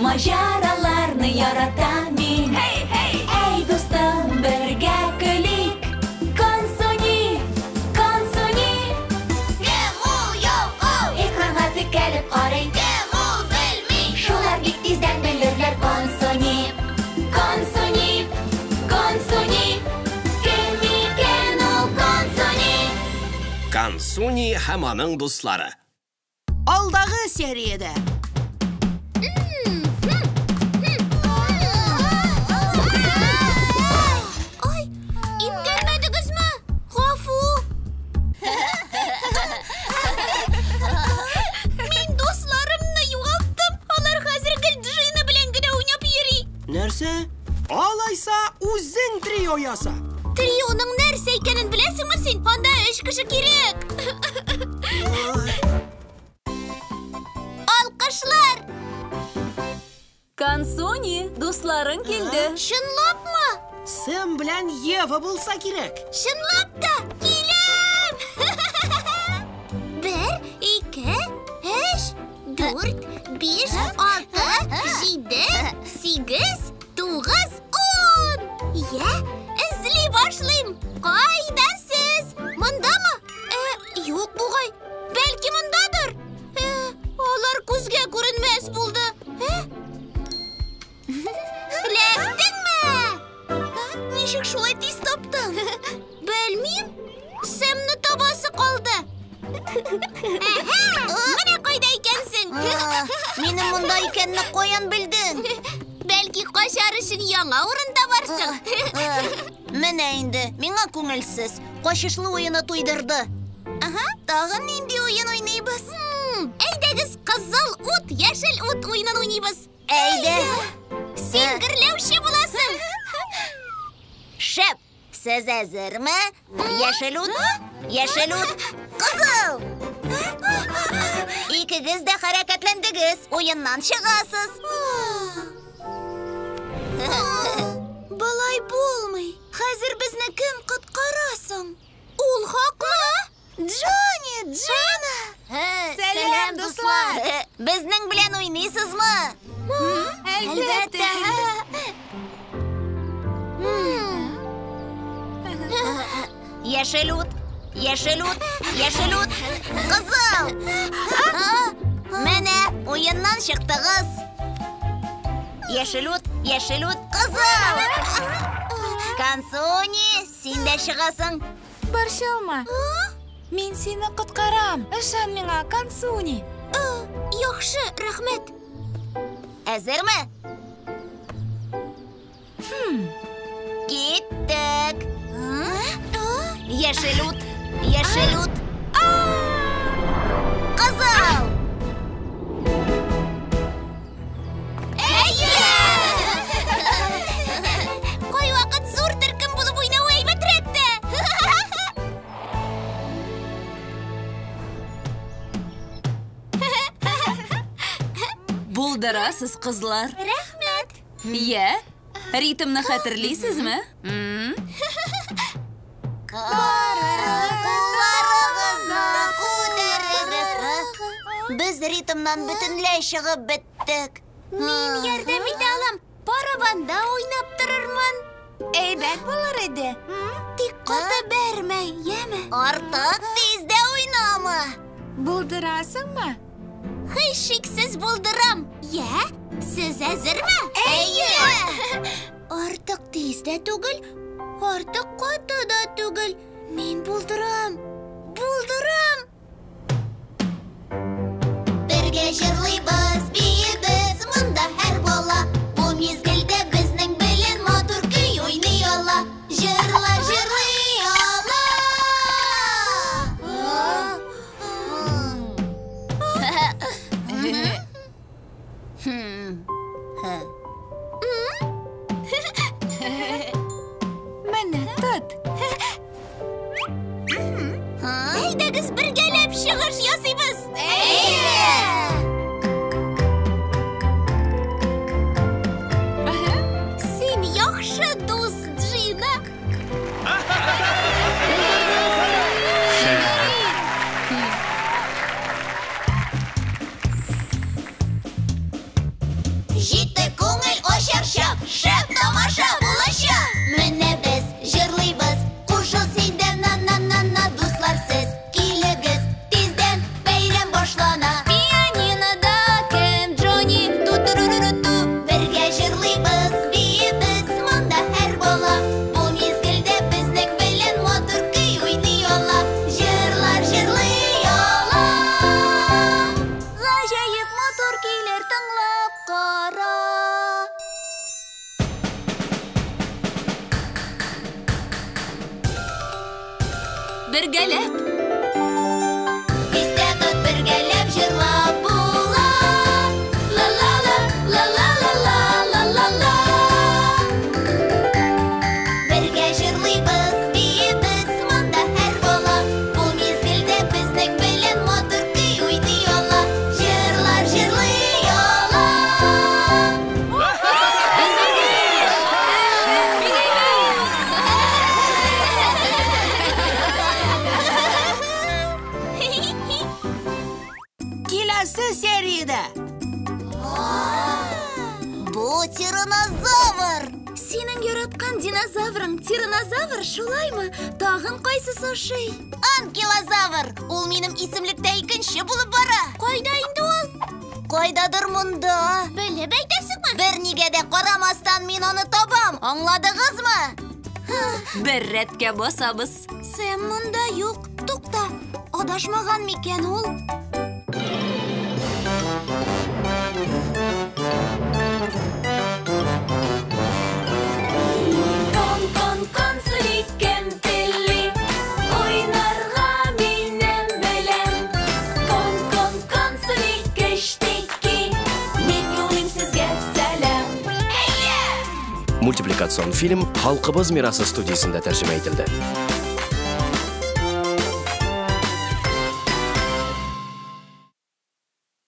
Маҗараларны яратам мин. Hey, hey! Әй, дустым, бергә көлик. Консуни, Консуни. Кем ул, йоу-оу? Экранга текәлеп карый. Кем ул, белми. Шулар бик тиздән белерләр. Консуни, Консуни, Консуни. Кем икән ул Консуни? Консуни һәм аның дуслары. Алдагы сериядә. Ай, имгәнмәдегезме? Гафу. Мин дусларымны югалттым. Алар хәзер гел Джина белән генә уйнап йөри. Нәрсә? Алайса үзең трио яса. Трионың нәрсә икәнен беләсеңме син? Анда өч кеше кирәк. Алкышлар! Консуни, дусларың килде. Чынлапмы? Сэм белән Ева булса кирәк. Чынлап та киләм! 1, 2, 3, 4, 5, 6, 7, 8, 9, 10. Я, эзли башлыйм. Кайда сез? Мондамы? Юк бугай. Бәлки мондадыр. Алар күзгә күренмәс булды. Эләктеңме? Ничек шулай тиз таптың? Белмим. Сэмне табасы калды. Әһә, менә кайда икәнсең. Минем монда икәнне каян белдең? Бәлки качар өчен яңа урын табарсың. Менә инде, миңа күңелсез. Качышлы уены туйдырды. Ага, тагын нинди уен уйныйбыз? Әйдәгез, кызыл ут, яшел ут уенын уйныйбыз. Әйдә. Син гөрләүче буласың. Шәп! Сез әзерме? Яшел ут, яшел ут, кызыл! Икегез дә хәрәкәтләндегез, уеннан чыгасыз. Болай булмый. Хәзер безне кем коткара соң? Ул хаклы. Джонни, Джина! Сәлам, дуслар! Безнең белән уйныйсызмы? Әлбәттә. Яшел ут, яшел ут, яшел ут, кызыл! Менә, уеннан чыктыгыз. Яшел ут, яшел ут, кызыл! Консуни, син дә чыгасың. Борчылма. Мин сине коткарам. Ышан миңа, Консуни. Яхшы, рәхмәт. Әзерме? Киттек. Яшел ут, яшел ут. Кызыл! Әйе! Кайвакыт зур төркем булып уйнау әйбәтрәк тә. Булдырасыз, кызлар. Рәхмәт. Я, ритмны хәтерлисезме? Кулларыгызны күтәрегез. Без ритмнан бөтенләй чыгып беттек. Мин ярдәм итә алам. Барабанда уйнап торырмын. Әйбәт булыр иде. Тик каты бәрмә, яме? Артык тиз дә уйнама. Булдырасыңмы? Һичшиксез булдырам. Я, сез әзерме? Әйе! Артык тиз дә түгел, артык каты да түгел. Мин булдырам. Булдырам. Бергә җырлыйбыз, биебез, монда һәр бала. Бу мизгелдә безнең белән матур көй уйный ала. Җырла, җырлый ала. Менә тот. Әйдәгез бергәләп чыгыш ясыйбыз. Әйдә! Син яхшы дус, Джина. Җитте! бергәләп. Истә тот, бергәләп җырлап була. Ла-ла-ла, ла-ла-ла-ла-ла-ла-ла. Бергә җырлыйбыз, биибез, монда һәр бала. Бу мизгелдә безнең белән матур көй уйный ала. Җырлар җырлый ала. Киләсе сериядә. Бу тиранозавр! Синең яраткан динозаврың тиранозавр, шулаймы? Тагын кайсысы ошый? Анкилозавр! Ул минем исемлектә икенче булып бара. Кайда инде ул? Кайдадыр монда. Белеп әйтәсеңме? Бернигә дә карамастан мин аны табам. Аңладыгызмы? Бер рәткә басабыз. Сэм монда юк. Тукта, адашмаган микән ул? Кон, кон, Консуни, Кемпели, уйнарга минем белән. Кон, кон, Консуни, Кештеки, мин юлыйм сезгә сәлам. Мультипликацион фильм Халкыбыз мирасы студиясендә тәрҗемә ителде.